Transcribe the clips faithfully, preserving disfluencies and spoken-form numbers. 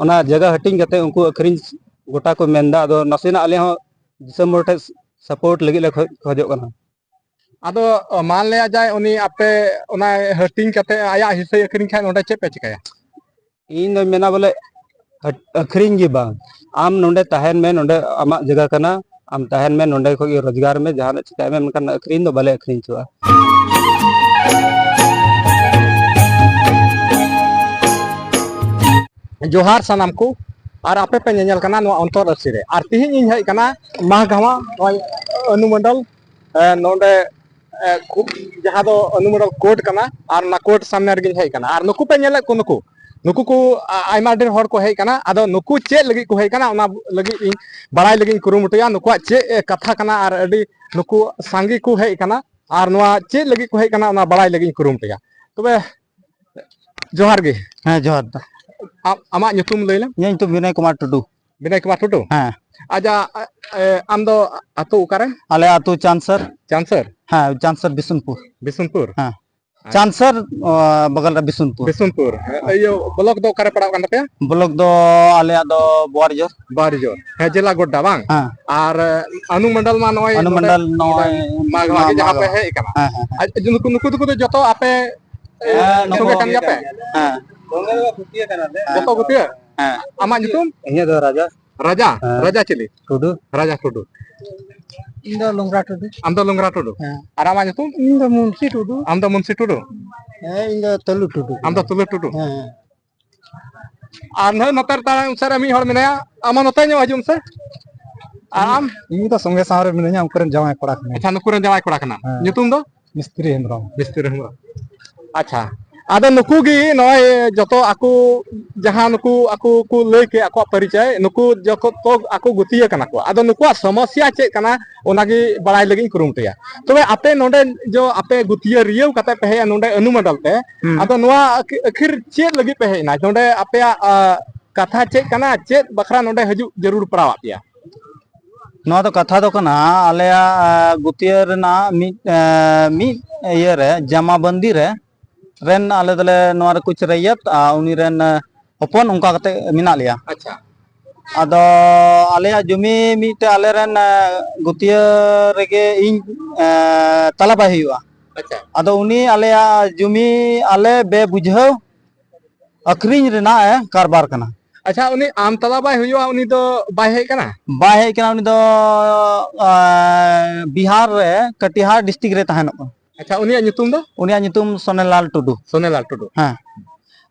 ᱚᱱᱟ ᱡᱟᱭᱜᱟ ᱦᱟᱹᱴᱤᱧ ᱠᱟᱛᱮ ᱩᱱᱠᱩ ᱟᱹᱠᱷᱨᱤᱧ ᱜᱚᱴᱟ ᱠᱚ ᱢᱮᱱᱫᱟ᱾ ᱟᱫᱚ ᱱᱟᱥᱮᱱᱟᱜ ᱟᱞᱮ ᱦᱚᱸ ᱫᱤᱥᱚᱢ ᱦᱚᱲ ᱴᱷᱮᱱ ᱥᱟᱯᱳᱨᱴ ᱞᱟᱹᱜᱤᱫ ᱞᱮ ᱠᱷᱚᱡ- ᱠᱷᱚᱡᱚᱜ ᱠᱟᱱᱟ᱾ ᱟᱫᱚ ᱢᱟᱱ ᱞᱮᱭᱟ ᱡᱟᱭ, ᱩᱱᱤ ᱟᱯᱮ ᱚᱱᱟ ᱦᱟᱹᱴᱤᱧ ᱠᱟᱛᱮ ᱟᱭᱟᱜ ᱦᱤᱥᱟᱹᱭ ᱟᱹᱠᱷᱨᱤᱧ ᱠᱷᱟᱱ ᱚᱸᱰᱮ ᱪᱮᱫ ᱯᱮ ᱪᱤᱠᱟᱹᱭᱟ? ᱤᱧ ᱫᱚᱧ ᱢᱮᱱᱟ ᱵᱚᱞᱮ ᱟᱹᱠᱷᱨᱤᱧ ᱜᱮ ᱵᱟᱝ, ᱟᱢ ᱱᱚᱰᱮ ᱛᱟᱦᱮᱱ ᱢᱮ, ᱱᱚᱰᱮ ᱟᱢᱟᱜ ᱡᱟᱭᱜᱟ ᱠᱟᱱᱟ, ᱟᱢ ᱛᱟᱦᱮᱱ ᱢᱮ, ᱱᱚᱰᱮ ᱠᱷᱚᱡ ᱜᱮ ᱨᱳᱡᱽᱜᱟᱨ ᱢᱮ, ᱡᱟᱦᱟᱱᱟᱜ ᱪᱤᱠᱟᱹᱭ ᱢᱮ, ᱢᱮᱱᱠᱷᱟᱱ ᱟᱹᱠᱷᱨᱤᱧ ᱫᱚ ᱵᱟᱞᱮ ᱟᱹᱠᱷᱨᱤᱧ ᱦᱚᱪᱚᱣᱟᱜᱼᱟ᱾ ᱡᱚᱦᱟᱨ ᱥᱟᱱᱟᱢ ᱠᱚ, ᱟᱨ ᱟᱯᱮ ᱯᱮ ᱧᱮᱧᱮᱞ ᱠᱟᱱᱟ ᱱᱚᱣᱟ ᱚᱱᱛᱚᱨ ᱟᱹᱨᱥᱤ ᱨᱮ᱾ ᱟᱨ ᱛᱤᱦᱤᱧ ᱤᱧ ᱦᱮᱡ ᱠᱟᱱᱟ ᱢᱟᱦᱜᱟᱢᱟ, ᱱᱚᱜᱼᱚᱭ ᱚᱱᱩᱢᱚᱱᱰᱚᱞ, ᱮ, ᱱᱚᱰᱮ, ᱮ, ᱠᱷᱩᱵ, ᱡᱟᱦᱟᱸ ᱫᱚ ᱚᱱᱩᱢᱚᱱᱰᱚᱞ ᱠᱳᱨᱴ ᱠᱟᱱᱟ, ᱟᱨ ᱚᱱᱟ ᱠᱳᱨᱴ ᱥᱟᱢᱱᱮ ᱨᱮᱜᱮᱧ ᱦᱮᱡ ᱠᱟᱱᱟ᱾ ᱟᱨ ᱱᱩᱠᱩ ᱯᱮ ᱧᱮᱞᱮᱫ ᱠᱚ, ᱱᱩᱠᱩ, ᱱᱩᱠᱩ ᱠᱚ, ᱟ-, ᱟᱭᱢᱟ ᱰᱷᱮᱨ ᱦᱚᱲ ᱠᱚ ᱦᱮᱡ ᱠᱟᱱᱟ᱾ ᱟᱫᱚ ᱱᱩᱠᱩ ᱪᱮᱫ ᱞᱟᱹᱜᱤᱫ ᱠᱚ ᱦᱮᱡ ᱠᱟᱱᱟ, ᱚᱱᱟ ᱞᱟᱹᱜᱤᱫ ᱤᱧ ᱵᱟᱲᱟᱭ ᱞᱟᱹᱜᱤᱫ ᱤᱧ ᱠᱩᱨᱩᱢᱩᱴᱩᱭᱟ, ᱱᱩᱠᱩᱣᱟᱜ ᱪᱮᱫ, ᱮ, ᱠᱟᱛᱷᱟ ᱠᱟᱱᱟ, ᱟᱨ ᱟᱹᱰᱤ ᱱᱩᱠᱩ ᱥᱟᱸᱜᱮ ᱠᱚ ᱦᱮᱡ ᱠᱟᱱᱟ, ᱟᱨ ᱱᱚᱣᱟ ᱪᱮᱫ ᱞᱟᱹᱜᱤᱫ ᱠᱚ ᱦᱮᱡ ᱠᱟᱱᱟ, ᱚᱱᱟ ᱵᱟᱲᱟᱭ ᱞᱟᱹᱜᱤᱫ ᱤᱧ ᱠᱩᱨᱩᱢᱩᱴᱩᱭᱟ᱾ ᱛᱚᱵᱮ, ᱡᱚᱦᱟᱨ ᱜᱮ᱾ ᱦᱮᱸ, ᱡᱚᱦᱟᱨ ᱫᱟ᱾ ᱟ-, ᱟᱢᱟᱜ ᱧᱩᱛᱩᱢ ᱞᱟᱹᱭ ᱞᱮᱢ᱾ ᱤᱧᱟᱹᱜ ᱧᱩᱛᱩᱢ ᱵᱤᱱᱚᱭ ᱠᱩᱢᱟᱨ ᱴᱩᱰᱩ᱾ ᱵᱤᱱᱚᱭ ᱠᱩᱢᱟᱨ ᱴᱩᱰᱩ? ᱦᱮᱸ᱾ ᱟᱪᱪᱷᱟ, ᱟ-, ᱮ, ᱟᱢ ᱫᱚ ᱟᱹᱛᱩ ᱚᱠᱟᱨᱮ? ᱟᱞᱮ ᱟᱹᱛᱩ ᱪᱟᱱᱥᱚᱨ᱾ ᱪᱟᱱᱥᱚᱨ? ᱦᱮᱸ, ᱪᱟᱱᱥᱚᱨ ᱵᱤᱥᱩᱱᱯᱩᱨ᱾ ᱵᱤᱥᱩᱱᱯᱩᱨ? ᱦᱮᱸ᱾ ᱟᱪᱪᱷᱟ᱾ ᱪᱟᱱᱥᱚᱨ, ᱚ, ᱵᱟᱜᱟᱞ ᱨᱮ ᱵᱤᱥᱩᱱᱯᱩᱨ᱾ ᱵᱤᱥᱩᱱᱯᱩᱨ᱾ ᱦᱮᱸ᱾ ᱤᱭᱟᱹ, ᱵᱞᱚᱠ ᱫᱚ ᱚᱠᱟᱨᱮ ᱯᱟᱲᱟᱜ ᱠᱟᱱ ᱛᱟᱯᱮᱭᱟ? ᱵᱞᱚᱠ ᱫᱚ ᱟᱞᱮᱭᱟᱜ ᱫᱚ ᱵᱳᱣᱟᱨᱤᱡᱳᱨ᱾ ᱵᱳᱣᱟᱨᱤᱡᱳᱨ᱾ ᱦᱮᱸ, ᱡᱮᱞᱟ ᱜᱳᱰᱰᱟ ᱵᱟᱝ? ᱦᱮᱸ᱾ ᱟᱨ, ᱮ, ᱚᱱᱩᱢᱚᱱᱰᱚᱞ ᱢᱟ ᱱᱚᱜᱼᱚᱭ ᱚᱱᱩᱢᱚᱱᱰᱚᱞ ᱱᱚᱰᱮ ᱱᱚᱜᱼᱚᱭ ᱢᱟᱜᱽ ᱢᱟᱜᱽ ᱢᱟᱜᱽ ᱜᱮ ᱡᱟᱦᱟᱸ ᱯᱮ ᱢᱟᱜᱽ᱾ ᱦᱮᱡ ᱠᱟᱱᱟ᱾ ᱦᱮᱸ, ᱦᱮᱸ, ᱦᱮᱸ᱾ ᱟᱨ ᱱᱩᱠᱩ, ᱱᱩᱠᱩ ᱫᱚᱠᱚ ᱫᱚ ᱡᱚᱛᱚ ᱟᱯᱮ ᱮ, ᱦᱮᱸ, ᱥᱚᱸᱜᱮ ᱱᱩᱠᱩ ᱠᱟᱱ ᱜᱮᱭᱟ ᱯᱮ? ᱦᱮᱸ᱾ ᱡᱚᱛᱚ ᱜᱩᱛᱤᱭᱟᱹ? ᱦᱮᱸ᱾ ᱟᱢᱟᱜ ᱧᱩᱛᱩᱢ? ᱤᱧᱟᱹᱜ ᱫᱚ ᱨᱟᱡᱟ᱾ ᱨᱟᱡᱟ? ᱦᱮᱸ᱾ ᱨᱟᱡᱟ ᱪᱤᱞᱤ? ᱴᱩᱰᱩ᱾ ᱨᱟᱡᱟ ᱴᱩᱰᱩ᱾ ᱤᱧ ᱫᱚ ᱞᱚᱝᱜᱽᱨᱟ ᱴᱩᱰᱩ᱾ ᱟᱢ ᱫᱚ ᱞᱚᱝᱜᱽᱨᱟ ᱴᱩᱰᱩ? ᱦᱮᱸ᱾ ᱟᱨ ᱟᱢᱟᱜ ᱧᱩᱛᱩᱢ? ᱤᱧ ᱫᱚ ᱢᱩᱱᱥᱤ ᱴᱩᱰᱩ᱾ ᱟᱢ ᱫᱚ ᱢᱩᱱᱥᱤ ᱴᱩᱰᱩ? ᱦᱮᱸ, ᱤᱧ ᱫᱚ ᱛᱟᱹᱞᱩ ᱴᱩᱰᱩ᱾ ᱟᱢ ᱫᱚ ᱛᱩᱞᱟᱹ ᱴᱩᱰᱩ? ᱦᱮᱸ᱾ ᱟᱨ ᱱᱟᱹᱜ ᱱᱚᱛᱮ ᱨᱮ ᱛᱟᱲᱟᱝ ᱥᱮᱫ ᱨᱮ ᱢᱤᱫ ᱦᱚᱲ ᱢᱮᱱᱟᱭᱟ, ᱟᱢ ᱱᱚᱛᱮ ᱧᱚᱜ ᱦᱤᱡᱩᱜ ᱢᱮᱥᱮ᱾ ᱟᱨ ᱟᱢ? ᱤᱧ ᱫᱚ ᱥᱚᱸᱜᱮ ᱥᱟᱶ ᱨᱮ ᱢᱤᱱᱟᱹᱧᱟ, ᱩᱱᱠᱩ ᱨᱮᱱ ᱡᱟᱶᱟᱭ ᱠᱚᱲᱟ ᱠᱟᱱᱟᱹᱧ᱾ ᱟᱪᱪᱷᱟ, ᱱᱩᱠᱩ ᱨᱮᱱ ᱡᱟᱶᱟᱭ ᱠᱚᱲᱟ ᱠᱟᱱᱟᱢ᱾ ᱦᱮᱸ᱾ ᱧᱩᱛᱩᱢ ᱫᱚ? ᱢᱤᱥᱛᱨᱤ ᱦᱮᱢᱵᱨᱚᱢ᱾ ᱢᱤᱥᱛᱨᱤ ᱦᱮᱢᱵᱨᱚᱢ᱾ ᱟᱪᱪᱷᱟ, ᱟᱫᱚ ᱱᱩᱠᱩ ᱜᱮ ᱱᱚᱜᱼᱚᱭ ᱡᱚᱛᱚ ᱟᱠᱚ ᱡᱟᱦᱟᱸ ᱱᱩᱠᱩ ᱟᱠᱚ ᱠᱚ ᱞᱟᱹᱭ ᱠᱮᱫ ᱟᱠᱚᱣᱟᱜ ᱯᱚᱨᱤᱪᱚᱭ, ᱱᱩᱠᱩ ᱡᱚᱛᱚ ᱟᱠᱚ ᱜᱩᱛᱤᱭᱟᱹ ᱠᱟᱱᱟ ᱠᱚ᱾ ᱟᱫᱚ ᱱᱩᱠᱩᱣᱟᱜ ᱥᱚᱢᱚᱥᱥᱟ ᱪᱮᱫ ᱠᱟᱱᱟ, ᱚᱱᱟᱜᱮ ᱵᱟᱲᱟᱭ ᱞᱟᱹᱜᱤᱫ ᱤᱧ ᱠᱩᱨᱩᱢᱩᱴᱩᱭᱟ᱾ ᱛᱚᱵᱮ ᱟᱯᱮ ᱱᱚᱰᱮ ᱡᱚ ᱟᱯᱮ ᱜᱩᱛᱤᱭᱟᱹ ᱨᱤᱭᱟᱹᱣ ᱠᱟᱛᱮ ᱯᱮ ᱦᱮᱡ ᱮᱱᱟ ᱱᱚᱰᱮ ᱚᱱᱩᱢᱚᱱᱰᱚᱞ ᱛᱮ, ᱦᱩᱸ᱾ ᱟᱫᱚ ᱱᱚᱣᱟ ᱟᱠᱷ-, ᱟᱹᱠᱷᱤᱨ ᱪᱮᱫ ᱞᱟᱹᱜᱤᱫ ᱯᱮ ᱦᱮᱡ ᱮᱱᱟ ᱱᱚᱰᱮ? ᱟᱯᱮᱭᱟᱜ, ᱟ, ᱠᱟᱛᱷᱟ ᱪᱮᱫ ᱠᱟᱱᱟ? ᱪᱮᱫ ᱵᱟᱠᱷᱨᱟ ᱱᱚᱰᱮ ᱦᱤᱡᱩᱜ ᱡᱟᱹᱨᱩᱲ ᱯᱟᱲᱟᱣᱟᱜ ᱯᱮᱭᱟ? ᱱᱚᱣᱟ ᱫᱚ ᱠᱟᱛᱷᱟ ᱫᱚ ᱠᱟᱱᱟ, ᱟᱞᱮᱭᱟᱜ, ᱟ, ᱜᱩᱛᱤᱭᱟᱹ ᱨᱮᱱᱟᱜ ᱢᱤᱫ, ᱟ, ᱢᱤᱫ ᱤᱭᱟᱹ ᱨᱮ, ᱡᱟᱢᱟ ᱵᱟᱹᱱᱫᱤ ᱨᱮ, ᱨᱮᱱ ᱟᱞᱮ ᱫᱚᱞᱮ ᱱᱚᱣᱟ ᱨᱮ ᱠᱩᱪ ᱨᱮᱭᱟᱛ, ᱟ, ᱩᱱᱤ ᱨᱮᱱ, ᱟ, ᱦᱚᱯᱚᱱ, ᱚᱱᱠᱟ ᱠᱟᱛᱮ ᱢᱮᱱᱟᱜ ᱞᱮᱭᱟ᱾ ᱟᱪᱪᱷᱟ᱾ ᱟᱫᱚ ᱟᱞᱮᱭᱟᱜ ᱡᱚᱢᱤ ᱢᱤᱫᱴᱮᱡ ᱟᱞᱮᱨᱮᱱ, ᱮ, ᱜᱩᱛᱤᱭᱟᱹ ᱨᱮᱜᱮ ᱤᱧ, ᱮ, ᱛᱟᱞᱟ ᱵᱟᱭ ᱦᱩᱭᱩᱜᱼᱟ᱾ ᱟᱪᱪᱷᱟ᱾ ᱟᱫᱚ ᱩᱱᱤ ᱟᱞᱮᱭᱟᱜ ᱡᱚᱢᱤ ᱟᱞᱮ ᱵᱮ ᱵᱩᱡᱷᱟᱹᱣ ᱟᱹᱠᱷᱨᱤᱧ ᱨᱮᱱᱟᱜ ᱮ ᱠᱟᱨᱵᱟᱨ ᱠᱟᱱᱟ᱾ ᱟᱪᱪᱷᱟ, ᱩᱱᱤ ᱟᱢ ᱛᱟᱞᱟ ᱵᱟᱭ ᱦᱩᱭᱩᱜᱼᱟ, ᱩᱱᱤ ᱫᱚ ᱵᱟᱭ ᱦᱮᱡ ᱠᱟᱱᱟ? ᱵᱟᱭ ᱦᱮᱡ ᱠᱟᱱᱟ, ᱩᱱᱤ ᱫᱚ, ᱮ, ᱵᱤᱦᱟᱨ ᱨᱮ ᱠᱟᱴᱤᱦᱟᱨ ᱰᱤᱥᱴᱨᱤᱠᱴ ᱨᱮ ᱛᱟᱦᱮᱱᱚᱜ ᱠᱟᱱᱟ᱾ ᱟᱪᱪᱷᱟ, ᱩᱱᱤᱭᱟᱜ ᱧᱩᱛᱩᱢ ᱫᱚ? ᱩᱱᱤᱭᱟᱜ ᱧᱩᱛᱩᱢ ᱥᱚᱱᱮᱞᱟᱞ ᱴᱩᱰᱩ᱾ ᱥᱚᱱᱮᱞᱟᱞ ᱴᱩᱰᱩ᱾ ᱦᱮᱸ᱾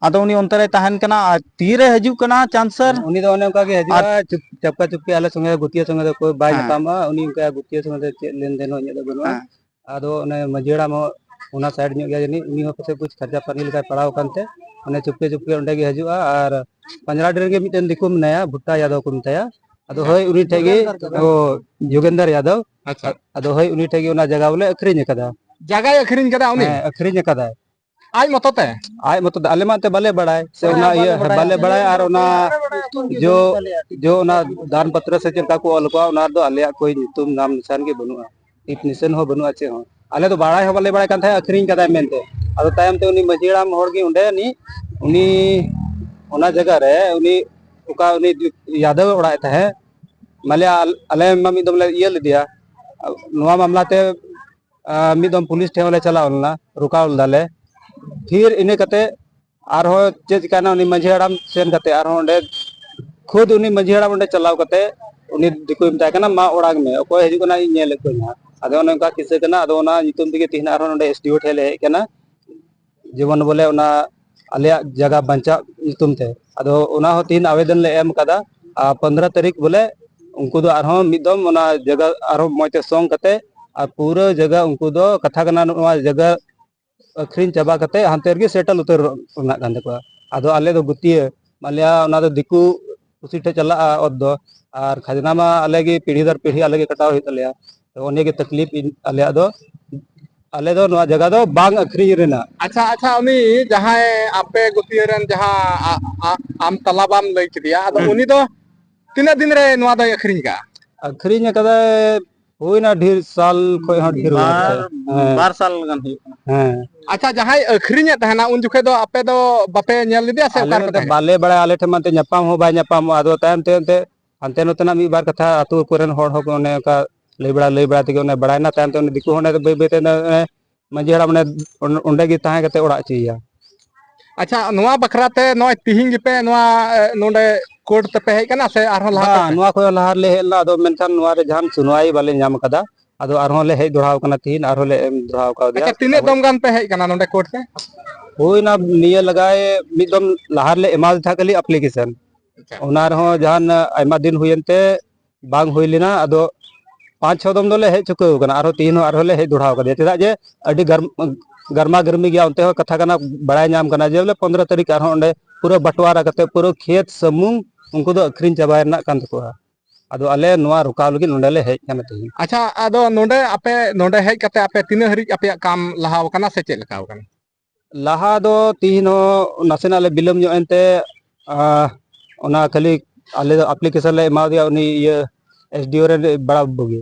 ᱟᱫᱚ ᱩᱱᱤ ᱚᱱᱛᱮ ᱨᱮᱭ ᱛᱟᱦᱮᱱ ᱠᱟᱱᱟ, ᱟᱨ ᱛᱤᱨᱮ ᱦᱤᱡᱩᱜ ᱠᱟᱱᱟ ᱪᱟᱱᱥᱟᱨ? ᱩᱱᱤ ᱫᱚ ᱚᱱᱮ ᱚᱱᱠᱟ ᱜᱮ ᱦᱤᱡᱩᱜᱼᱟ, ᱟᱨ ᱪᱩᱯ-, ᱪᱟᱯᱠᱟ ᱪᱩᱯᱠᱤ ᱟᱞᱮ ᱥᱚᱸᱜᱮ, ᱜᱩᱛᱤᱭᱟᱹ ᱥᱚᱸᱜᱮ ᱫᱚ ᱚᱠᱚᱭ ᱵᱟᱭ ᱦᱮᱸ᱾ ᱧᱟᱯᱟᱢᱚᱜᱼᱟ, ᱩᱱᱤ ᱚᱱᱠᱟ ᱜᱩᱛᱤᱭᱟᱹ ᱥᱚᱸᱜᱮ ᱫᱚ ᱪᱮᱫ ᱞᱮᱱᱫᱮᱱ ᱦᱚᱸ ᱤᱧᱟᱹᱜ ᱫᱚ ᱵᱟᱹᱱᱩᱜᱼᱟ᱾ ᱦᱮᱸ᱾ ᱟᱫᱚ ᱚᱱᱮ ᱢᱟᱹᱡᱷᱤ ᱦᱟᱲᱟᱢ ᱦᱚᱸ ᱚᱱᱟ ᱥᱟᱭᱤᱰ ᱧᱚᱜ ᱜᱮᱭᱟ ᱡᱟᱹᱱᱤᱡ, ᱩᱱᱤ ᱦᱚᱸ ᱯᱟᱥᱮᱡ ᱠᱩᱪ ᱠᱷᱟᱨᱪᱟ ᱯᱟᱹᱱᱤ ᱞᱮᱠᱟᱭ ᱯᱟᱲᱟᱣ ᱟᱠᱟᱱ ᱛᱮ, ᱚᱱᱮ ᱪᱩᱯᱠᱮ ᱪᱩᱯᱠᱮ ᱚᱸᱰᱮ ᱜᱮ ᱦᱤᱡᱩᱜᱼᱟ᱾ ᱟᱨ ᱯᱟᱸᱡᱽᱨᱟᱰᱤ ᱨᱮᱜᱮ ᱢᱤᱫᱴᱮᱱ ᱫᱤᱠᱩ ᱢᱮᱱᱟᱭᱟ, ᱵᱷᱩᱴᱴᱟ ᱭᱟᱫᱚᱵ ᱠᱚ ᱢᱮᱛᱟᱭᱟ᱾ ᱟᱫᱚ ᱦᱳᱭ, ᱩᱱᱤ ᱴᱷᱮᱡ ᱜᱮ, ᱚ, ᱡᱳᱜᱮᱱᱫᱚᱨ ᱭᱟᱫᱚᱵ᱾ ᱟᱪᱪᱷᱟ᱾ ᱟᱫᱚ ᱦᱳᱭ, ᱩᱱᱤ ᱴᱷᱮᱡ ᱜᱮ ᱚᱱᱟ ᱡᱟᱭᱜᱟ ᱵᱚᱞᱮ ᱟᱹᱠᱷᱨᱤᱧ ᱟᱠᱟᱫᱟ᱾ ᱡᱟᱭᱜᱟᱭ ᱟᱹᱠᱷᱨᱤᱧ ᱠᱟᱫᱟ ᱩᱱᱤ? ᱦᱮᱸ, ᱟᱹᱠᱷᱨᱤᱧ ᱟᱠᱟᱫᱟᱭ᱾ ᱟᱡ ᱢᱚᱛᱚ ᱛᱮ? ᱟᱡ ᱢᱚᱛᱚ ᱛᱮ, ᱟᱞᱮ ᱢᱟ ᱮᱱᱛᱮ ᱵᱟᱞᱮ ᱵᱟᱲᱟᱭ ᱥᱮ᱾ ᱦᱮᱸ, ᱚᱱᱟ ᱵᱟᱞᱮ ᱤᱭᱟᱹ ᱵᱟᱲᱟᱭᱟ᱾ ᱵᱟᱞᱮ ᱵᱟᱲᱟᱭᱟ, ᱟᱨ ᱚᱱᱟ ᱡᱚ, ᱡᱚ ᱚᱱᱟ ᱫᱟᱱ ᱯᱟᱛᱨᱚ ᱥᱮ ᱪᱮᱫ ᱞᱮᱠᱟ ᱠᱚ ᱚᱞ ᱠᱚᱣᱟ, ᱚᱱᱟ ᱨᱮᱫᱚ ᱟᱞᱮᱭᱟᱜ ᱠᱳᱭ ᱧᱩᱛᱩᱢ ᱱᱟᱢ ᱱᱤᱥᱟᱱ ᱜᱮ ᱵᱟᱹᱱᱩᱜᱼᱟ, ᱴᱤᱯ ᱱᱤᱥᱟᱱ ᱦᱚᱸ ᱵᱟᱹᱱᱩᱜᱼᱟ, ᱪᱮᱫ ᱦᱚᱸ᱾ ᱟᱞᱮ ᱫᱚ ᱵᱟᱲᱟᱭ ᱦᱚᱸ ᱵᱟᱞᱮ ᱵᱟᱲᱟᱭ ᱠᱟᱱ ᱛᱟᱦᱮᱸᱫ ᱟᱹᱠᱷᱨᱤᱧ ᱠᱟᱫᱟᱭ ᱢᱮᱱᱛᱮ᱾ ᱟᱫᱚ ᱛᱟᱭᱚᱢ ᱛᱮ ᱩᱱᱤ ᱢᱟᱹᱡᱷᱤ ᱦᱟᱲᱟᱢ ᱦᱚᱲ ᱜᱮ ᱚᱸᱰᱮ ᱩᱱᱤ, ᱩᱱᱤ ᱚᱱᱟ ᱡᱟᱭᱜᱟ ᱨᱮ ᱩᱱᱤ ᱚᱠᱟ ᱩᱱᱤ ᱭᱟᱫᱚᱵ ᱮ ᱚᱲᱟᱜ ᱮ ᱛᱟᱦᱮᱸᱫ, ᱢᱟᱱᱮ ᱟᱞ-, ᱟᱞᱮ ᱢᱟ ᱢᱤᱫ ᱫᱚᱢ ᱞᱮ ᱤᱭᱟᱹ ᱞᱮᱫᱮᱭᱟ ᱱᱚᱣᱟ ᱢᱟᱢᱞᱟ ᱛᱮ, ᱟᱨ ᱢᱤᱫ ᱫᱚᱢ ᱯᱩᱞᱤᱥ ᱴᱷᱮᱱ ᱦᱚᱸᱞᱮ ᱪᱟᱞᱟᱣ ᱞᱮᱱᱟ, ᱨᱚᱠᱟᱣ ᱞᱮᱫᱟᱞᱮ᱾ ᱯᱷᱤᱨ ᱤᱱᱟᱹ ᱠᱟᱛᱮ ᱟᱨᱦᱚᱸ ᱪᱮᱫ ᱪᱤᱠᱟᱭᱱᱟ, ᱩᱱᱤ ᱢᱟᱹᱡᱷᱤ ᱦᱟᱲᱟᱢ ᱥᱮᱱ ᱠᱟᱛᱮ ᱟᱨᱦᱚᱸ ᱚᱸᱰᱮ ᱠᱷᱩᱫ ᱩᱱᱤ ᱢᱟᱹᱡᱷᱤ ᱦᱟᱲᱟᱢ ᱚᱸᱰᱮ ᱪᱟᱞᱟᱣ ᱠᱟᱛᱮ ᱩᱱᱤ ᱫᱤᱠᱩᱭ ᱢᱮᱛᱟᱭ ᱠᱟᱱᱟ, "ᱢᱟ ᱚᱲᱟᱜ ᱢᱮ, ᱚᱠᱚᱭ ᱦᱤᱡᱩᱜ ᱠᱟᱱᱟ ᱤᱧ ᱧᱮᱞᱮᱫ ᱠᱚᱣᱟᱧ ᱦᱟᱸᱜ᱾" ᱟᱫᱚ ᱚᱱᱮ ᱚᱱᱠᱟ ᱠᱤᱥᱟᱹ ᱠᱟᱱᱟ᱾ ᱟᱫᱚ ᱚᱱᱟ ᱧᱩᱛᱩᱢ ᱛᱮᱜᱮ ᱛᱤᱦᱤᱧ ᱟᱨᱦᱚᱸ ᱱᱚᱸᱰᱮ ᱮᱥ ᱰᱤ ᱳ ᱴᱷᱮᱱ ᱞᱮ ᱦᱮᱡ ᱟᱠᱟᱱᱟ, ᱡᱮᱢᱚᱱ ᱵᱚᱞᱮ ᱚᱱᱟ ᱟᱞᱮᱭᱟᱜ ᱡᱟᱭᱜᱟ ᱵᱟᱧᱪᱟᱜ ᱧᱩᱛᱩᱢ ᱛᱮ᱾ ᱟᱫᱚ ᱚᱱᱟ ᱦᱚᱸ ᱛᱤᱦᱤᱧ ᱟᱵᱮᱫᱚᱱ ᱞᱮ ᱮᱢ ᱠᱟᱫᱟ᱾ ᱟᱨ ᱯᱚᱱᱫᱽᱨᱚ ᱛᱟᱹᱨᱤᱠᱷ ᱵᱚᱞᱮ ᱩᱱᱠᱩ ᱫᱚ ᱟᱨᱦᱚᱸ ᱢᱤᱫ ᱫᱚᱢ ᱚᱱᱟ ᱡᱟᱭᱜᱟ ᱟᱨᱦᱚᱸ ᱢᱚᱡᱽ ᱛᱮ ᱥᱚᱝ ᱠᱟᱛᱮ, ᱟᱨ ᱯᱩᱨᱟᱹ ᱡᱟᱭᱜᱟ ᱩᱱᱠᱩ ᱫᱚ ᱠᱟᱛᱷᱟ ᱠᱟᱱᱟ, ᱱᱚᱣᱟ ᱡᱟᱭᱜᱟ ᱟᱹᱠᱷᱨᱤᱧ ᱪᱟᱵᱟ ᱠᱟᱛᱮ ᱦᱟᱱᱛᱮ ᱨᱮᱜᱮ ᱥᱮᱴᱮᱞ ᱩᱛᱟᱹᱨ ᱨᱮᱱᱟᱜ ᱠᱟᱱ ᱛᱟᱠᱚᱣᱟ᱾ ᱟᱫᱚ ᱟᱞᱮ ᱫᱚ ᱜᱩᱛᱤᱭᱟᱹ, ᱢᱟᱱᱞᱤᱭᱟ ᱚᱱᱟ ᱫᱚ ᱫᱤᱠᱩ ᱯᱩᱥᱤ ᱴᱷᱮᱡ ᱪᱟᱞᱟᱜᱼᱟ ᱚᱛ ᱫᱚ, ᱟᱨ ᱠᱷᱟᱡᱽᱱᱟ ᱢᱟ ᱟᱞᱮ ᱜᱮ ᱯᱤᱲᱦᱤ ᱫᱟᱨ ᱯᱤᱲᱦᱤ ᱟᱞᱮ ᱜᱮ ᱠᱟᱴᱟᱣ ᱦᱩᱭᱩᱜ ᱛᱟᱞᱮᱭᱟ᱾ ᱛᱚ ᱚᱱᱟ ᱜᱮ ᱛᱟᱠᱞᱤᱯ ᱤᱧ, ᱟᱞᱮᱭᱟᱜ ᱫᱚ, ᱟᱞᱮ ᱫᱚ ᱱᱚᱣᱟ ᱡᱟᱭᱜᱟ ᱫᱚ ᱵᱟᱝ ᱟᱹᱠᱷᱨᱤᱧ ᱨᱮᱱᱟᱜ᱾ ᱟᱪᱪᱷᱟ, ᱟᱪᱪᱷᱟ, ᱩᱱᱤ ᱡᱟᱦᱟᱸᱭ ᱟᱯᱮ ᱜᱩᱛᱤᱭᱟᱹ ᱨᱮᱱ ᱡᱟᱦᱟᱸ ᱟ-, ᱟ-, ᱟᱢ ᱛᱟᱞᱟ ᱵᱟᱢ ᱞᱟᱹᱭ ᱠᱮᱫᱮᱭᱟ, ᱟᱫᱚ ᱦᱩᱸ᱾ ᱩᱱᱤ ᱫᱚ ᱛᱤᱱᱟᱹᱜ ᱫᱤᱱ ᱨᱮ ᱱᱚᱣᱟ ᱫᱚᱭ ᱟᱹᱠᱷᱨᱤᱧ ᱠᱟᱜᱼᱟ? ᱟᱹᱠᱷᱨᱤᱧ ᱟᱠᱟᱫᱟᱭ, ᱦᱩᱭᱱᱟ ᱰᱷᱮᱨ ᱥᱟᱞ ᱠᱷᱚᱡ ᱦᱚᱸ ᱰᱷᱮᱨ ᱦᱩᱭᱱᱟ ᱵᱟᱨ, ᱯᱟᱥᱮᱡ᱾ ᱦᱮᱸ᱾ ᱵᱟᱨ ᱥᱟᱞ ᱜᱟᱱ ᱦᱩᱭᱩᱜ ᱠᱟᱱᱟ᱾ ᱦᱮᱸ᱾ ᱟᱪᱪᱷᱟ, ᱡᱟᱦᱟᱸᱭ ᱟᱹᱠᱷᱨᱤᱧᱮᱫ ᱛᱟᱦᱮᱱᱟ, ᱩᱱ ᱡᱚᱠᱷᱮᱡ ᱫᱚ ᱟᱯᱮ ᱫᱚ ᱵᱟᱯᱮ ᱧᱮᱞ ᱞᱮᱫᱮᱭᱟ ᱥᱮ ᱟᱞᱮ ᱚᱠᱟ ᱨᱮᱯᱮ ᱱᱚᱛᱮ ᱛᱟᱦᱮᱸ? ᱵᱟᱞᱮ ᱵᱟᱲᱟᱭᱟ, ᱟᱞᱮ ᱴᱷᱮᱱ ᱢᱟ ᱮᱱᱛᱮ ᱧᱟᱯᱟᱢ ᱦᱚᱸ ᱵᱟᱭ ᱧᱟᱯᱟᱢᱚᱜᱼᱟ᱾ ᱟᱫᱚ ᱛᱟᱭᱚᱢ ᱛᱮ ᱮᱱᱛᱮ ᱦᱟᱱᱛᱮ ᱱᱚᱛᱮᱱᱟᱜ ᱢᱤᱫ ᱵᱟᱨ ᱠᱟᱛᱷᱟ ᱟᱹᱛᱩ ᱠᱚᱨᱮᱱ ᱦᱚᱲ ᱦᱚᱸ ᱚᱱᱮ ᱚᱱᱠᱟ ᱞᱟᱹᱭ ᱵᱟᱲᱟ, ᱞᱟᱹᱭ ᱵᱟᱲᱟ ᱛᱮᱜᱮ ᱚᱱᱮ ᱵᱟᱲᱟᱭᱮᱱᱟ᱾ ᱛᱟᱭᱚᱢ ᱛᱮ ᱩᱱᱤ ᱫᱤᱠᱩ ᱦᱚᱸ ᱚᱸᱰᱮ ᱵᱟᱹᱭ ᱵᱟᱹᱭ ᱛᱮ ᱚᱱᱮ ᱢᱟᱹᱡᱷᱤ ᱦᱟᱲᱟᱢ ᱚᱸᱰᱮ, ᱚᱸᱰᱮ ᱜᱮ ᱛᱟᱦᱮᱸ ᱠᱟᱛᱮ ᱚᱲᱟᱜ ᱦᱚᱪᱚᱭᱮᱭᱟ᱾ ᱟᱪᱪᱷᱟ, ᱱᱚᱣᱟ ᱵᱟᱠᱷᱨᱟ ᱛᱮ ᱱᱚᱜᱼᱚᱭ ᱛᱤᱦᱤᱧ ᱜᱮᱯᱮ ᱱᱚᱣᱟ, ᱮ, ᱱᱚᱰᱮ ᱠᱳᱨᱴ ᱛᱮᱯᱮ ᱦᱮᱡ ᱠᱟᱱᱟ ᱥᱮ ᱟᱨᱦᱚᱸ ᱞᱟᱦᱟ ᱵᱟᱝ, ᱠᱷᱚᱱ ᱯᱮ? ᱱᱚᱣᱟ ᱠᱷᱚᱱ ᱞᱟᱦᱟ ᱨᱮᱞᱮ ᱦᱮᱡ ᱞᱮᱱᱟ, ᱟᱫᱚ ᱢᱮᱱᱠᱷᱟᱱ ᱱᱚᱣᱟ ᱨᱮ ᱡᱟᱦᱟᱱ ᱥᱩᱱᱣᱟᱭ ᱵᱟᱞᱮ ᱧᱟᱢ ᱟᱠᱟᱫᱟ᱾ ᱟᱫᱚ ᱟᱨᱦᱚᱸ ᱞᱮ ᱦᱮᱡ ᱫᱚᱲᱦᱟᱣ ᱠᱟᱱᱟ ᱛᱤᱦᱤᱧ, ᱟᱨᱦᱚᱸ ᱞᱮ ᱮᱢ ᱫᱚᱲᱦᱟᱣ ᱠᱟᱣᱫᱮᱭᱟ᱾ ᱟᱪᱪᱷᱟ, ᱛᱤᱱᱟᱹᱜ ᱫᱚᱢ ᱜᱟᱱ ᱯᱮ ᱦᱮᱡ ᱠᱟᱱᱟ ᱱᱚᱰᱮ ᱠᱳᱨᱴ ᱛᱮ? ᱦᱩᱭᱱᱟ ᱱᱤᱭᱟᱹ ᱞᱟᱜᱟᱭ ᱢᱤᱫ ᱫᱚᱢ ᱞᱟᱦᱟ ᱨᱮᱞᱮ ᱮᱢᱟᱣᱟᱫᱮ ᱛᱟᱦᱮᱸᱫ ᱠᱷᱟᱹᱞᱤ ᱟᱯᱞᱤᱠᱮᱥᱚᱱ᱾ ᱟᱪᱪᱷᱟ᱾ ᱚᱱᱟ ᱨᱮᱦᱚᱸ ᱡᱟᱦᱟᱱ ᱟᱭᱢᱟ ᱫᱤᱱ ᱦᱩᱭᱮᱱ ᱛᱮ ᱵᱟᱝ ᱦᱩᱭ ᱞᱮᱱᱟ᱾ ᱟᱫᱚ ᱯᱟᱸᱪ ᱪᱷᱚ ᱫᱚᱢ ᱫᱚᱞᱮ ᱦᱮᱡ ᱪᱩᱠᱟᱹᱣ ᱠᱟᱱᱟ, ᱟᱨᱦᱚᱸ ᱛᱤᱦᱤᱧ ᱦᱚᱸ ᱟᱨᱦᱚᱸ ᱞᱮ ᱦᱮᱡ ᱫᱚᱲᱦᱟᱣ ᱠᱟᱫᱮᱭᱟ᱾ ᱪᱮᱫᱟᱜ ᱡᱮ ᱟᱹᱰᱤ ᱜᱟᱨ-, ᱜᱟᱨᱢᱟ ᱜᱟᱨᱢᱤ ᱜᱮᱭᱟ, ᱚᱱᱛᱮ ᱦᱚᱸ ᱠᱟᱛᱷᱟ ᱠᱟᱱᱟ, ᱵᱟᱲᱟᱭ ᱧᱟᱢ ᱠᱟᱱᱟ ᱡᱮ ᱵᱚᱞᱮ ᱯᱚᱱᱫᱽᱨᱚ ᱛᱟᱹᱨᱤᱠᱷ ᱟᱨᱦᱚᱸ ᱚᱸᱰᱮ ᱯᱩᱨᱟᱹ ᱵᱟᱴᱣᱟᱨᱟ ᱠᱟᱛᱮ ᱯᱩᱨᱟᱹ ᱠᱷᱮᱛ ᱥᱟᱹᱢᱩᱝ ᱩᱱᱠᱩ ᱫᱚ ᱟᱹᱠᱷᱨᱤᱧ ᱪᱟᱵᱟᱭ ᱨᱮᱱᱟᱜ ᱠᱟᱱ ᱛᱟᱠᱚᱣᱟ᱾ ᱟᱫᱚ ᱟᱞᱮ ᱱᱚᱣᱟ ᱨᱚᱠᱟᱣ ᱞᱟᱹᱜᱤᱫ ᱱᱚᱸᱰᱮ ᱞᱮ ᱦᱮᱡ ᱠᱟᱱᱟ ᱛᱮᱦᱮᱧ᱾ ᱟᱪᱪᱷᱟ, ᱟᱫᱚ ᱱᱚᱸᱰᱮ ᱟᱯᱮ ᱱᱚᱸᱰᱮ ᱦᱮᱡ ᱠᱟᱛᱮ ᱟᱯᱮ ᱛᱤᱱᱟᱹᱜ ᱦᱟᱹᱨᱤᱡ ᱟᱯᱮᱭᱟᱜ ᱠᱟᱢ ᱞᱟᱦᱟᱣ ᱠᱟᱱᱟ ᱥᱮ ᱪᱮᱫ ᱞᱮᱠᱟᱣ ᱠᱟᱱᱟ? ᱞᱟᱦᱟ ᱫᱚ ᱛᱤᱦᱤᱧ ᱦᱚᱸ ᱱᱟᱥᱮᱱᱟᱜ ᱞᱮ ᱵᱤᱞᱚᱢ ᱧᱚᱜ ᱮᱱᱛᱮ, ᱟᱸ, ᱚᱱᱟ ᱠᱷᱟᱹᱞᱤ ᱟᱞᱮ ᱫᱚ ᱟᱯᱞᱤᱠᱮᱥᱚᱱ ᱞᱮ ᱮᱢᱟᱣᱟᱫᱮᱭᱟ ᱩᱱᱤ ᱤᱭᱟᱹ ᱮᱥ ᱰᱤ ᱳ ᱨᱮ ᱵᱟᱲᱟ ᱵᱩᱜᱤ᱾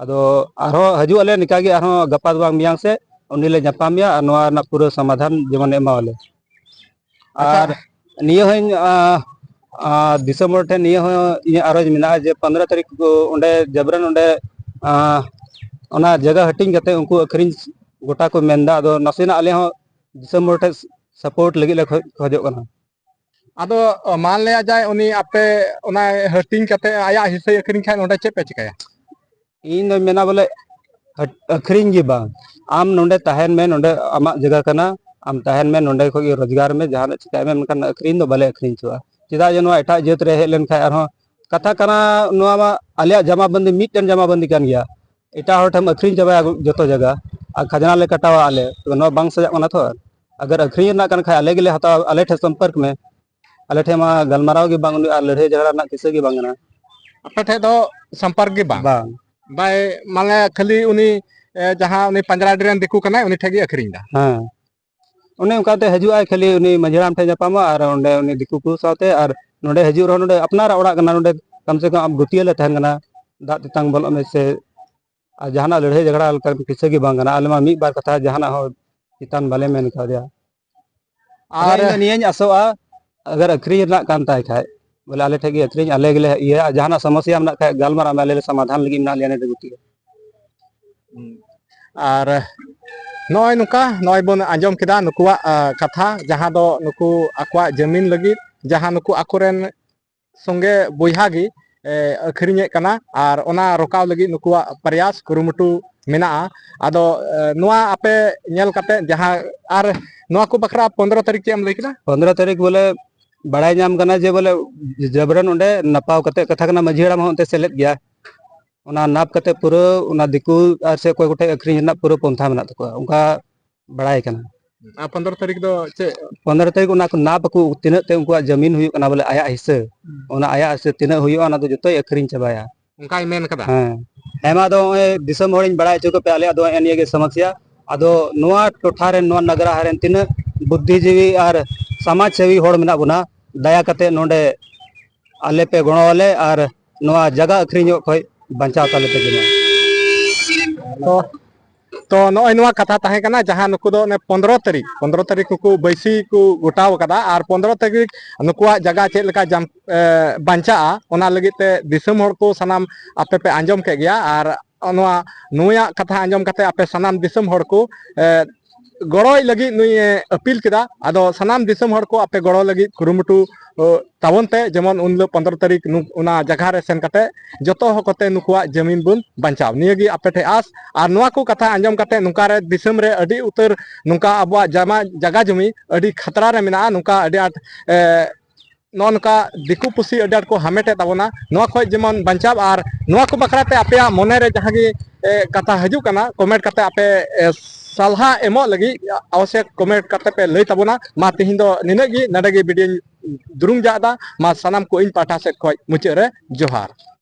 ᱟᱫᱚ ᱟᱨᱦᱚᱸ ᱦᱤᱡᱩᱜ ᱟᱞᱮ ᱱᱤᱝᱠᱟ ᱜᱮ, ᱟᱨᱦᱚᱸ ᱜᱟᱯᱟ ᱫᱚ ᱵᱟᱝ ᱢᱮᱭᱟᱝ ᱥᱮ ᱩᱱᱤ ᱞᱮ ᱧᱟᱯᱟᱢᱮᱭᱟ ᱟᱨ ᱱᱚᱣᱟ ᱨᱮᱱᱟᱜ ᱯᱩᱨᱟᱹ ᱥᱚᱢᱟᱫᱷᱟᱱ ᱡᱮᱢᱚᱱᱮ ᱮᱢᱟᱣᱟᱞᱮ᱾ ᱟᱪᱪᱷᱟ᱾ ᱟᱨ ᱱᱤᱭᱟᱹ ᱦᱚᱸᱧ, ᱟᱸ, ᱟᱸ, ᱫᱤᱥᱚᱢ ᱦᱚᱲ ᱴᱷᱮᱱ ᱱᱤᱭᱟᱹ ᱦᱚᱸ ᱤᱧᱟᱹᱜ ᱟᱨᱚᱡᱽ ᱢᱮᱱᱟᱜᱼᱟ ᱡᱮ ᱯᱚᱱᱨᱚ ᱛᱟᱹᱨᱤᱠᱷ ᱠᱚ ᱚᱸᱰᱮ ᱡᱟᱵᱨᱟᱱ ᱚᱸᱰᱮ, ᱟᱸ, ᱚᱱᱟ ᱡᱟᱭᱜᱟ ᱦᱟᱹᱴᱤᱧ ᱠᱟᱛᱮ ᱩᱱᱠᱩ ᱟᱹᱠᱷᱨᱤᱧ ᱜᱚᱴᱟ ᱠᱚ ᱢᱮᱱᱫᱟ᱾ ᱟᱫᱚ ᱱᱟᱥᱮᱱᱟᱜ ᱟᱞᱮ ᱦᱚᱸ ᱫᱤᱥᱚᱢ ᱦᱚᱲ ᱴᱷᱮᱱ ᱥᱟᱯᱳᱨᱴ ᱞᱟᱹᱜᱤᱫ ᱞᱮ ᱠᱷᱚᱡ-, ᱠᱷᱚᱡᱚᱜ ᱠᱟᱱᱟ᱾ ᱟᱫᱚ ᱢᱟᱱ ᱞᱮᱭᱟ ᱡᱟᱭ ᱩᱱᱤ ᱟᱯᱮ ᱚᱱᱟ ᱦᱟᱹᱴᱤᱧ ᱠᱟᱛᱮ ᱟᱭᱟᱜ ᱦᱤᱥᱟᱹᱭ ᱟᱹᱠᱷᱨᱤᱧ ᱠᱷᱟᱱ ᱚᱸᱰᱮ ᱪᱮᱫ ᱯᱮ ᱪᱤᱠᱟᱹᱭᱟ? ᱤᱧ ᱫᱚᱧ ᱢᱮᱱᱟ ᱵᱚᱞᱮ ᱦᱟᱹᱴ-, ᱟᱹᱠᱷᱨᱤᱧ ᱜᱮ ᱵᱟᱝ, ᱟᱢ ᱱᱚᱰᱮ ᱛᱟᱦᱮᱱ ᱢᱮ, ᱱᱚᱰᱮ ᱟᱢᱟᱜ ᱡᱟᱭᱜᱟ ᱠᱟᱱᱟ, ᱟᱢ ᱛᱟᱦᱮᱱ ᱢᱮ, ᱱᱚᱰᱮ ᱠᱷᱚᱡ ᱜᱮ ᱨᱳᱡᱽᱜᱟᱨ ᱢᱮ, ᱡᱟᱦᱟᱱᱟᱜ ᱪᱤᱠᱟᱭ ᱢᱮ, ᱢᱮᱱᱠᱷᱟᱱ ᱟᱹᱠᱷᱨᱤᱧ ᱫᱚ ᱵᱟᱞᱮ ᱟᱹᱠᱷᱨᱤᱧ ᱦᱚᱪᱚᱣᱟᱜᱼᱟ᱾ ᱪᱮᱫᱟᱜ ᱡᱮ ᱱᱚᱣᱟ ᱮᱴᱟᱜ ᱡᱟᱹᱛ ᱨᱮ ᱦᱮᱡ ᱞᱮᱱᱠᱷᱟᱱ ᱟᱨᱦᱚᱸ ᱠᱟᱛᱷᱟ ᱠᱟᱱᱟ, ᱱᱚᱣᱟ ᱢᱟ ᱟᱞᱮᱭᱟᱜ ᱡᱟᱢᱟ ᱵᱟᱹᱱᱫᱤ, ᱢᱤᱫᱴᱮᱱ ᱡᱟᱢᱟ ᱵᱟᱹᱱᱫᱤ ᱠᱟᱱ ᱜᱮᱭᱟ, ᱮᱴᱟᱜ ᱦᱚᱲ ᱴᱷᱮᱱ ᱟᱹᱠᱷᱨᱤᱧ ᱪᱟᱵᱟᱭᱟ ᱡᱚᱛᱚ ᱡᱟᱭᱜᱟ, ᱟᱨ ᱠᱷᱟᱡᱽᱱᱟ ᱞᱮ ᱠᱟᱴᱟᱣᱟ ᱟᱞᱮ, ᱛᱚᱵᱮ ᱱᱚᱣᱟ ᱵᱟᱝ ᱥᱟᱡᱟᱜ ᱠᱟᱱᱟ ᱛᱚ᱾ ᱟᱜᱟᱨ ᱟᱹᱠᱷᱨᱤᱧ ᱨᱮᱱᱟᱜ ᱠᱟᱱ ᱠᱷᱟᱡ ᱟᱞᱮ ᱜᱮᱞᱮ ᱦᱟᱛᱟᱣᱟ, ᱟᱞᱮ ᱴᱷᱮᱱ ᱥᱚᱢᱯᱚᱨᱠ ᱢᱮ, ᱟᱞᱮ ᱴᱷᱮᱱ ᱢᱟ ᱜᱟᱞᱢᱟᱨᱟᱣ ᱜᱮ ᱵᱟᱝ ᱦᱩᱭᱩᱜᱼᱟ, ᱞᱟᱹᱲᱦᱟᱹᱭ ᱡᱷᱟᱜᱽᱲᱟ ᱨᱮᱱᱟᱜ ᱠᱤᱥᱟᱹ ᱜᱮ ᱵᱟᱝ ᱠᱟᱱᱟ᱾ ᱟᱯᱮ ᱴᱷᱮᱡ ᱫᱚ ᱥᱚᱢᱯᱚᱨᱠ ᱜᱮ ᱵᱟᱝ? ᱵᱟᱝ᱾ ᱵᱟᱭ, ᱢᱟᱱᱮ ᱠᱷᱟᱹᱞᱤ ᱩᱱᱤ, ᱮ, ᱡᱟᱦᱟᱸ ᱩᱱᱤ ᱯᱟᱸᱡᱽᱨᱟᱰᱤ ᱨᱮᱱ ᱫᱤᱠᱩ ᱠᱟᱱᱟᱭ, ᱩᱱᱤ ᱴᱷᱮᱡ ᱜᱮ ᱟᱹᱠᱷᱨᱤᱧ ᱫᱟ? ᱦᱮᱸ, ᱚᱱᱮ ᱚᱱᱠᱟᱛᱮ ᱦᱤᱡᱩᱜ ᱟᱭ, ᱠᱷᱟᱹᱞᱤ ᱩᱱᱤ ᱢᱟᱹᱡᱷᱤ ᱦᱟᱲᱟᱢ ᱴᱷᱮᱡ ᱧᱟᱯᱟᱢᱚᱜᱼᱟ ᱟᱨ ᱚᱸᱰᱮ ᱩᱱᱤ ᱫᱤᱠᱩ ᱠᱚ ᱥᱟᱶᱛᱮ, ᱟᱨ ᱱᱚᱸᱰᱮ ᱦᱤᱡᱩᱜ ᱨᱮᱦᱚᱸ ᱱᱚᱸᱰᱮ ᱟᱯᱱᱟᱨᱟᱜ ᱚᱲᱟᱜ ᱠᱟᱱᱟ, ᱱᱚᱸᱰᱮ ᱠᱟᱢ ᱥᱮ ᱠᱟᱢ ᱟᱢ ᱜᱩᱛᱤᱭᱟᱹ ᱞᱮ ᱛᱟᱦᱮᱱ ᱠᱟᱱᱟ, ᱫᱟᱜ ᱛᱮᱛᱟᱝ ᱵᱚᱞᱚᱜ ᱢᱮ ᱥᱮ, ᱟᱨ ᱡᱟᱦᱟᱱᱟᱜ ᱞᱟᱹᱲᱦᱟᱹᱭ ᱡᱷᱟᱜᱽᱲᱟ ᱞᱮᱠᱟᱱ ᱠᱤᱥᱟᱹ ᱜᱮ ᱵᱟᱝ ᱠᱟᱱᱟ᱾ ᱟᱞᱮ ᱢᱟ ᱢᱤᱫ ᱵᱟᱨ ᱠᱟᱛᱷᱟ ᱡᱟᱦᱟᱱᱟᱜ ᱦᱚᱸ ᱪᱮᱛᱟᱱ ᱵᱟᱞᱮ ᱢᱮᱱ ᱠᱟᱣᱫᱮᱭᱟ᱾ ᱟᱨ ᱟᱨ ᱤᱧ ᱫᱚ ᱱᱤᱭᱟᱹᱧ ᱟᱥᱚᱜᱼᱟ, ᱟᱜᱟᱨ ᱟᱹᱠᱷᱨᱤᱧ ᱨᱮᱱᱟᱜ ᱠᱟᱱ ᱛᱟᱭ ᱠᱷᱟᱡ, ᱵᱚᱞᱮ ᱟᱞᱮ ᱴᱷᱮᱡ ᱜᱮ ᱟᱹᱠᱷᱨᱤᱧ, ᱟᱞᱮ ᱜᱮᱞᱮ ᱤᱭᱟᱹ, ᱟᱨ ᱡᱟᱦᱟᱱᱟᱜ ᱥᱚᱢᱚᱥᱥᱟ ᱢᱮᱱᱟᱜ ᱠᱷᱟᱡ ᱜᱟᱞᱢᱟᱨᱟᱣ ᱢᱮ, ᱟᱞᱮ ᱞᱮ ᱥᱚᱢᱟᱫᱷᱟᱱ ᱞᱟᱹᱜᱤᱫ ᱢᱮᱱᱟᱜ ᱞᱮᱭᱟ ᱱᱤᱛ ᱫᱚ ᱜᱩᱴᱤ᱾ ᱟᱨ ᱱᱚᱜᱼᱚᱭ ᱱᱚᱝᱠᱟ, ᱱᱚᱜᱼᱚᱭ ᱵᱚᱱ ᱟᱸᱡᱚᱢ ᱠᱮᱫᱟ ᱱᱩᱠᱩᱣᱟᱜ, ᱟ, ᱠᱟᱛᱷᱟ, ᱡᱟᱦᱟᱸ ᱫᱚ ᱱᱩᱠᱩ ᱟᱠᱚᱣᱟᱜ ᱡᱟᱹᱢᱤᱱ ᱞᱟᱹᱜᱤᱫ, ᱡᱟᱦᱟᱸ ᱱᱩᱠᱩ ᱟᱠᱚᱨᱮᱱ ᱥᱚᱸᱜᱮ ᱵᱚᱭᱦᱟ ᱜᱮ, ᱮ, ᱟᱹᱠᱷᱨᱤᱧᱮᱫ ᱠᱟᱱᱟ, ᱟᱨ ᱚᱱᱟ ᱨᱚᱠᱟᱣ ᱞᱟᱹᱜᱤᱫ ᱱᱩᱠᱩᱣᱟᱜ ᱯᱨᱚᱭᱟᱥ, ᱠᱩᱨᱩᱢᱩᱴᱩ ᱢᱮᱱᱟᱜᱼᱟ᱾ ᱟᱫᱚ, ᱮ, ᱱᱚᱣᱟ ᱟᱯᱮ ᱧᱮᱞ ᱠᱟᱛᱮ ᱡᱟᱦᱟᱸ, ᱟᱨ ᱱᱚᱣᱟ ᱠᱚ ᱵᱟᱠᱷᱨᱟ ᱯᱚᱱᱫᱽᱨᱚ ᱛᱟᱹᱨᱤᱠᱷ ᱪᱮᱫ ᱮᱢ ᱞᱟᱹᱭ ᱠᱮᱫᱟ? ᱯᱚᱱᱫᱽᱨᱚ ᱛᱟᱹᱨᱤᱠᱷ ᱵᱚᱞᱮ ᱵᱟᱲᱟᱭ ᱧᱟᱢ ᱠᱟᱱᱟ ᱡᱮ ᱵᱚᱞᱮ ᱡᱟᱵᱨᱟᱱ ᱚᱸᱰᱮ ᱱᱟᱯᱟᱣ ᱠᱟᱛᱮ ᱠᱟᱛᱷᱟ ᱠᱟᱱᱟ, ᱢᱟᱹᱡᱷᱤ ᱦᱟᱲᱟᱢ ᱦᱚᱸ ᱚᱱᱛᱮ ᱥᱮᱞᱮᱫ ᱜᱮᱭᱟ᱾ ᱚᱱᱟ ᱱᱟᱯ ᱠᱟᱛᱮ ᱯᱩᱨᱟᱹ ᱚᱱᱟ ᱫᱤᱠᱩ ᱟᱨ ᱥᱮ ᱚᱠᱚᱭ ᱠᱚᱴᱷᱮᱡ ᱟᱹᱠᱷᱨᱤᱧ ᱨᱮᱱᱟᱜ ᱯᱩᱨᱟᱹ ᱯᱚᱱᱛᱷᱟ ᱢᱮᱱᱟᱜ ᱛᱟᱠᱚᱣᱟ, ᱚᱱᱠᱟ ᱵᱟᱲᱟᱭ ᱠᱟᱱᱟ᱾ ᱟᱨ ᱯᱚᱱᱫᱽᱨᱚ ᱛᱟᱹᱨᱤᱠᱷ ᱫᱚ ᱪᱮᱫ? ᱯᱚᱱᱫᱽᱨᱚ ᱛᱟᱹᱨᱤᱠᱷ ᱚᱱᱟ ᱠᱚ ᱱᱟᱯ ᱟᱠᱚ, ᱛᱤᱱᱟᱹᱜ ᱛᱮ ᱩᱱᱠᱩᱣᱟᱜ ᱡᱟᱹᱢᱤᱱ ᱦᱩᱭᱩᱜ ᱠᱟᱱᱟ, ᱵᱚᱞᱮ ᱟᱭᱟᱜ ᱦᱤᱥᱥᱟᱹ, ᱦᱩᱸ᱾ ᱚᱱᱟ ᱟᱭᱟᱜ ᱦᱤᱥᱥᱟᱹ ᱛᱤᱱᱟᱹᱜ ᱦᱩᱭᱩᱜᱼᱟ, ᱚᱱᱟ ᱫᱚ ᱡᱚᱛᱚᱭ ᱟᱹᱠᱷᱨᱤᱧ ᱪᱟᱵᱟᱭᱟ᱾ ᱚᱱᱠᱟᱭ ᱢᱮᱱ ᱠᱟᱫᱟ? ᱦᱮᱸ᱾ ᱦᱮᱸ, ᱢᱟ ᱟᱫᱚ ᱱᱚᱜᱼᱚᱭ ᱫᱤᱥᱚᱢ ᱦᱚᱲᱤᱧ ᱵᱟᱲᱟᱭ ᱦᱚᱪᱚ ᱠᱮᱫ ᱯᱮᱭᱟ, ᱟᱞᱮᱭᱟᱜ ᱫᱚ ᱱᱚᱜᱼᱚᱭ ᱱᱤᱭᱟᱹ ᱜᱮ ᱥᱚᱢᱚᱥᱥᱟ᱾ ᱟᱫᱚ ᱱᱚᱣᱟ ᱴᱚᱴᱷᱟ ᱨᱮᱱ, ᱱᱚᱣᱟ ᱱᱟᱜᱽᱨᱟ ᱨᱮᱱ ᱛᱤᱱᱟᱹᱜ ᱵᱩᱫᱽᱫᱷᱤᱡᱤᱵᱤ ᱟᱨ ᱥᱚᱢᱟᱡᱽ ᱥᱮᱵᱤ ᱦᱚᱲ ᱢᱮᱱᱟᱜ ᱵᱚᱱᱟ, ᱫᱟᱭᱟ ᱠᱟᱛᱮ ᱱᱚᱰᱮ ᱟᱞᱮ ᱯᱮ ᱜᱚᱲᱚ ᱟᱞᱮ ᱟᱨ ᱱᱚᱣᱟ ᱡᱟᱭᱜᱟ ᱟᱹᱠᱷᱨᱤᱧᱚᱜ ᱠᱷᱚᱡ ᱵᱟᱧᱪᱟᱣ ᱛᱟᱞᱮ ᱯᱮ ᱡᱮᱢᱚᱱ᱾ ᱛᱚ, ᱛᱚ ᱱᱚᱜᱼᱚᱭ ᱱᱚᱣᱟ ᱠᱟᱛᱷᱟ ᱛᱟᱦᱮᱸ ᱠᱟᱱᱟ, ᱡᱟᱦᱟᱸ ᱱᱩᱠᱩ ᱫᱚ ᱚᱱᱮ ᱯᱚᱱᱫᱽᱨᱚ ᱛᱟᱹᱨᱤᱠᱷ, ᱯᱚᱱᱫᱽᱨᱚ ᱛᱟᱹᱨᱤᱠᱷ ᱱᱩᱠᱩ ᱵᱟᱹᱭᱥᱤ ᱠᱚ ᱜᱚᱴᱟᱣ ᱠᱟᱫᱟ, ᱟᱨ ᱯᱚᱱᱫᱽᱨᱚ ᱛᱟᱹᱨᱤᱠᱷ ᱱᱩᱠᱩᱣᱟᱜ ᱡᱟᱭᱜᱟ ᱪᱮᱫ ᱞᱮᱠᱟ ᱡᱟᱢ-, ᱮ, ᱵᱟᱧᱪᱟᱜᱼᱟ, ᱚᱱᱟ ᱞᱟᱹᱜᱤᱫ ᱛᱮ ᱫᱤᱥᱚᱢ ᱦᱚᱲ ᱠᱚ ᱥᱟᱱᱟᱢ ᱟᱯᱮ ᱯᱮ ᱟᱸᱡᱚᱢ ᱠᱮᱫ ᱜᱮᱭᱟ, ᱟᱨ ᱱᱚᱣᱟ, ᱱᱩᱭᱟᱜ ᱠᱟᱛᱷᱟ ᱟᱸᱡᱚᱢ ᱠᱟᱛᱮ ᱟᱯᱮ ᱥᱟᱱᱟᱢ ᱫᱤᱥᱚᱢ ᱦᱚᱲ ᱠᱚ, ᱮ, ᱜᱚᱲᱚᱭ ᱞᱟᱹᱜᱤᱫ ᱱᱩᱭ ᱮ ᱟᱹᱯᱤᱞ ᱠᱮᱫᱟ᱾ ᱟᱫᱚ ᱥᱟᱱᱟᱢ ᱫᱤᱥᱚᱢ ᱦᱚᱲ ᱠᱚ ᱟᱯᱮ ᱜᱚᱲᱚ ᱞᱟᱹᱜᱤᱫ ᱠᱩᱨᱩᱢᱩᱴᱩ, ᱚ, ᱛᱟᱵᱚᱱ ᱛᱮ, ᱡᱮᱢᱚᱱ ᱩᱱ ᱦᱤᱞᱳᱜ ᱯᱚᱱᱫᱽᱨᱚ ᱛᱟᱹᱨᱤᱠᱷ ᱱᱩ-, ᱚᱱᱟ ᱡᱟᱭᱜᱟ ᱨᱮ ᱥᱮᱱ ᱠᱟᱛᱮ ᱡᱚᱛᱚ ᱦᱚᱲ ᱠᱚᱛᱮ ᱱᱩᱠᱩᱣᱟᱜ ᱡᱟᱹᱢᱤᱱ ᱵᱚᱱ ᱵᱟᱧᱪᱟᱣ᱾ ᱱᱤᱭᱟᱹ ᱜᱮ ᱟᱯᱮ ᱴᱷᱮᱡ ᱟᱸᱥ᱾ ᱟᱨ ᱱᱚᱣᱟ ᱠᱚ ᱠᱟᱛᱷᱟ ᱟᱸᱡᱚᱢ ᱠᱟᱛᱮ ᱱᱚᱝᱠᱟ ᱨᱮ ᱫᱤᱥᱚᱢ ᱨᱮ ᱟᱹᱰᱤ ᱩᱛᱟᱹᱨ ᱱᱚᱝᱠᱟ ᱟᱵᱚᱣᱟᱜ ᱡᱟᱢᱟ, ᱡᱟᱭᱜᱟ ᱡᱚᱢᱤ ᱟᱹᱰᱤ ᱠᱷᱟᱛᱨᱟ ᱨᱮ ᱢᱮᱱᱟᱜᱼᱟ, ᱱᱚᱝᱠᱟ ᱟᱹᱰᱤ ᱟᱸᱴ, ᱮ, ᱱᱚᱜᱼᱚ ᱱᱚᱝᱠᱟ ᱫᱤᱠᱩ ᱯᱩᱥᱤ ᱟᱹᱰᱤ ᱟᱸᱴ ᱠᱚ ᱦᱟᱢᱮᱴᱮᱫ ᱛᱟᱵᱚᱱᱟ, ᱱᱚᱣᱟ ᱠᱷᱚᱡ ᱡᱮᱢᱚᱱ ᱵᱟᱧᱪᱟᱣ᱾ ᱟᱨ ᱱᱚᱣᱟ ᱠᱚ ᱵᱟᱠᱷᱨᱟ ᱛᱮ ᱟᱯᱮᱭᱟᱜ ᱢᱚᱱᱮ ᱨᱮ ᱡᱟᱦᱟᱸ ᱜᱮ, ᱮ, ᱠᱟᱛᱷᱟ ᱦᱤᱡᱩᱜ ᱠᱟᱱᱟ, comment ᱠᱟᱛᱮ ᱟᱯᱮ, ᱮ, ᱥᱟᱞᱦᱟ ᱮᱢᱚᱜ ᱞᱟᱹᱜᱤᱫ ᱟᱵᱚᱥᱥᱚᱠ comment ᱠᱟᱛᱮ ᱯᱮ ᱞᱟᱹᱭ ᱛᱟᱵᱚᱱᱟ᱾ ᱢᱟ ᱛᱮᱦᱮᱧ ᱫᱚ ᱱᱤᱱᱟᱹᱜ ᱜᱮ, ᱱᱚᱰᱮ ᱜᱮ video ᱧ ᱫᱩᱨᱩᱝ ᱡᱟᱜ ᱮᱫᱟ᱾ ᱢᱟ ᱥᱟᱱᱟᱢ ᱠᱚ ᱤᱧ ᱯᱟᱦᱴᱟ ᱥᱮᱫ ᱠᱷᱚᱡ ᱢᱩᱪᱟᱹᱫ ᱨᱮ ᱡᱚᱦᱟᱨ᱾